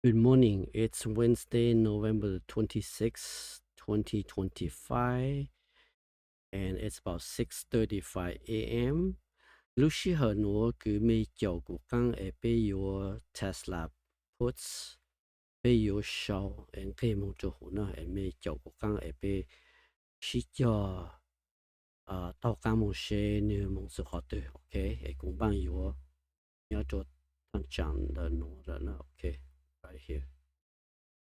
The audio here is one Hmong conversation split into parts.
Good morning. It's Wednesday, November the twenty-sixth, twenty twenty-five, and it's about six thirty-five a m. Lub sij hawm nuav kws mej caum kuv qaab es peb yuav Tesla puts, peb yuav sau es nqeg moog rua huv na, es mej caum kuv qaab es peb sib cog taug qaab moog seb nwg moog txug qhov twg, ok. Es kuv npaaj yuav nyob rua thaaj tsaam ntawm nuav lawm na, ok, right here,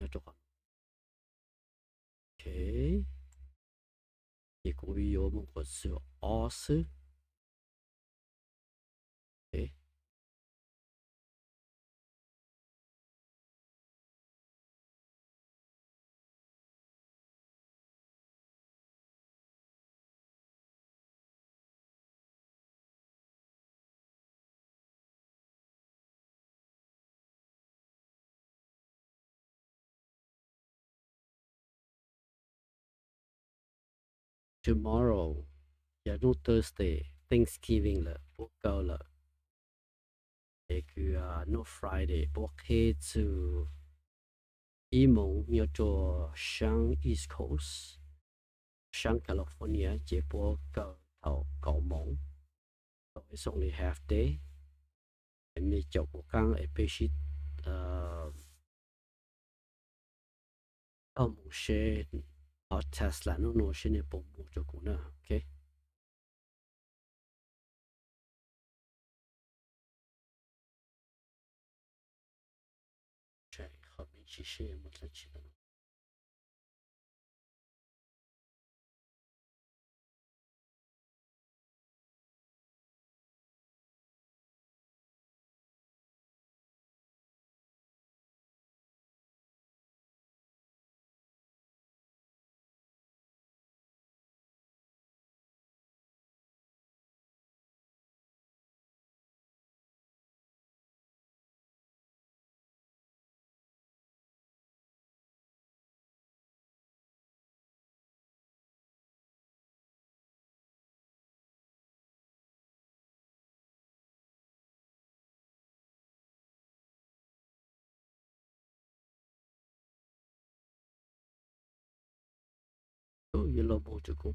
nyob rua qhov, ok. Ces kuv yuav moog kuas txug ob xwb. Ok. Tomorrow yog nub Thursday, Thanksgiving lawm, puab kaw lawm. Es kws nub Friday puab qheb txug ib moos nyob rua saab East Coast, saab California ces puab kaw thaum kaum moos. So it's only half day. Es mej caum kuv qaab es peb sib taug moog seb qhov Tesla nub nua seb nwg puas moog rua kuv na, ok. Yuav los moog rua kuv,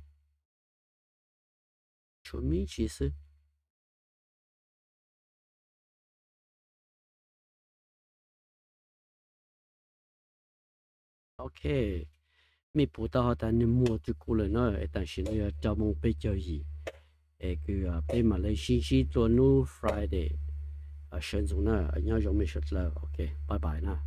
tshuav me ntsis xwb. Ok, mej pum tau has tas nwg muag rua kuv lawm na, es tam sim no yog rau moos peb caug yim, es kws peb mam le sib ntsib dlua nub Friday sawv ntxuv na, nyob zoo mej suav dlawg, ok, bye bye na.